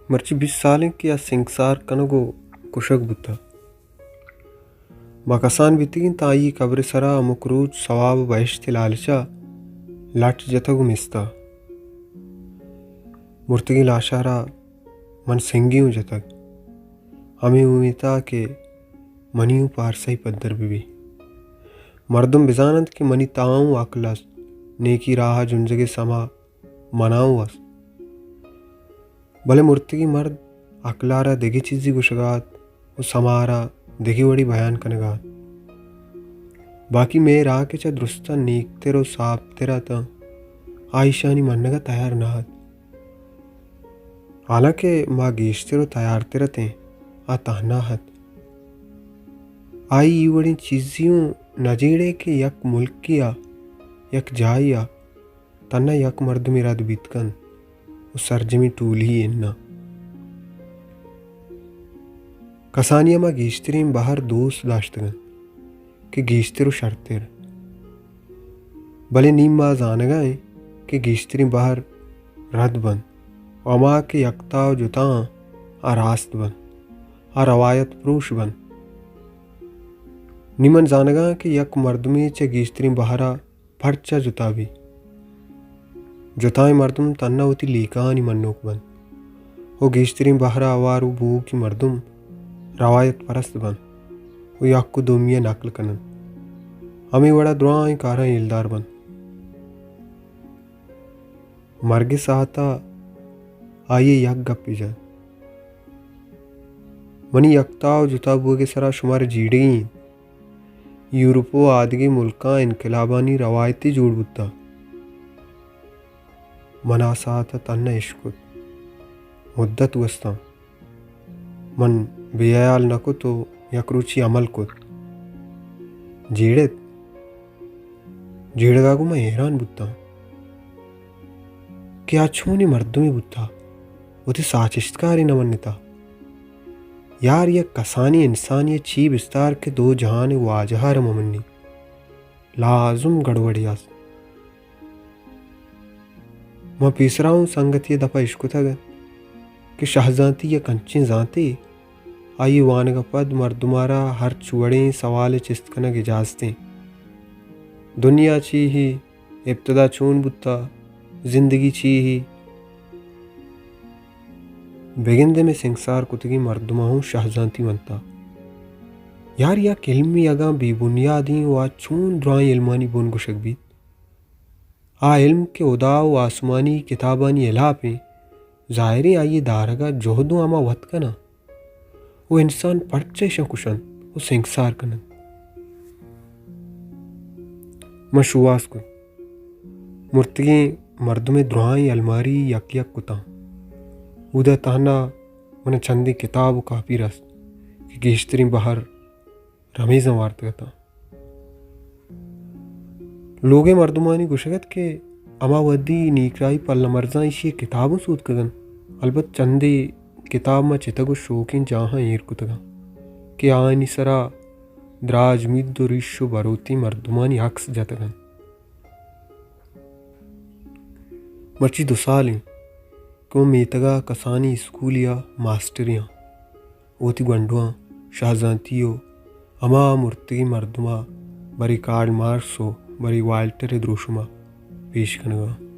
مرچی بیست سال انت کہ آ سنگسار کنگ و کشگ بوتہ۔ ما کسان بیتگیں تاں آئی قبر سرا ہمک روچ ثواب و بہشت لالچا لٹ جتگ و مستہ۔ مرتگیں لاشارا من سنگی اوں جتگ، ہمے امیتا کہ منی اوں پارسائی پدر بہ بی۔ مردم بزاننت کہ منی تہا اوں عقل است، نیکی راہ جنزگے سما منا اوں است۔ بلے مرتگیں مرد عقلارا دگہ چیزی گوشگا ات و سمارا دگہ وڑی بیان کنگا ات۔ باقی مئے راہ کہ چہ درستاں نیکتر و ساپتر اتاں، آ ایشانی منگا تیار نہ ات۔ حالانکہ ما گیشتر و تیارتر اتیں، آ تہنا ات۔ آئی ای وڑیں چیزی اوں نہ جیڑے کہ یک ملکیا، یک جاہیا تہنا یک مردمے رد بیت کنت و سرجمیں ٹولی اناں۔ کسانیا ما گیشتریں بہر دوست داشتگ انت کہ گیشتر و شرتر۔ بلے نی ما زانگا ایں کہ گیشتریں بہر رد بنت و ہما کہ یکتا و جتا آں، آ راست بنت، آ روایت پروش بنت۔ نی من زانگا آں کہ یک مردمے چہ گیشتریں بہرا پرچا جتا بی؟ جتائیں مردم تہنا وتی لیکہانی منوک بنت و گیشتریں بہرا ہوار و بوگی مردم روایت پرست بنت و یک و دومی ء نقل کننت۔ ہمے وڑا درائیں کاراں ہیلدار بنت۔ مرگ ء ساعتا آئی ء یک گپے جت، منی یکتا و جتا بوگ ء سرا شمارا جیڑگی انت۔ یورپ و آدگہ ملکاں انقلابانی روایتے جوڑ بوتہ۔ من آ ساعت ء تہنا اشکت۔ مدت گوستاں۔ من بے ہیال نہ کت و یک روچی عمل کت۔ جیڑت؟ جیڑگا گوں من حیران بوتاں کہ آ چونیں مردمے بوتہ، وتی ساچشتکارے نہ منتہ۔ یار، یک کسانیں انسانے ء چی بستار کہ دو جہان ء واجہ ء را مہ منی۔ لازم گڑبڑے است۔ من پیسرا اوں سنگتے ء دپ ء اشکتگ ات کہ شہزانتی یک انچیں زانتے، آئی ء وانگ ء پد مردم ء را ہرچ وڑیں سوال ء چست کنگ اجازت انت۔ دنیا چی ہی؟ ابتدا چون بوتا؟ زندگی چی ہی؟ بگندے مئے سنگسار کتگیں مردماں ہوں شہزانتی منتا۔ یار، یک علمی اگاں بے بنیادیں و آ چون درائیں علمانی بن گوشگ بیت؟ آ علم کہ ہدا و آسمانی کتابانی ہلاپ انت، ظاہریں آئی دارگا جہد و ہما وت کناں۔ و انسان پرچہ ایشاں کشنت و سنگسار کننت؟ من شوہاز کت۔ مرتگیں مردمے درائیں الماری یک یک کتاں۔ اودا تہنا من چندیں کتاب و کاپی رست کہ گیشتریں بہر رمیزاں وارتگ اتاں۔ لوگے مردمانی گوشگ ات کہ ہما وہدی نیکراہی پلہ مرزاں ایشی ء کتاباں سوتکگ انت۔ البت چندے کتاب ما چتگ و شوکیں جاہاں ایر کتگ انت کہ آیانی سرا دراج مید و ریش و بروتیں مردمانی عکس جتگ انت۔ مرچی دو سال انت کہ من میتگا کسانیں اسکولیا ماسٹرے آں۔ وتی گونڈواں شہزانتی و ہما مرتگیں مردماں برے کارل مارکس و برے والٹر ء دروشما پیش کنگا۔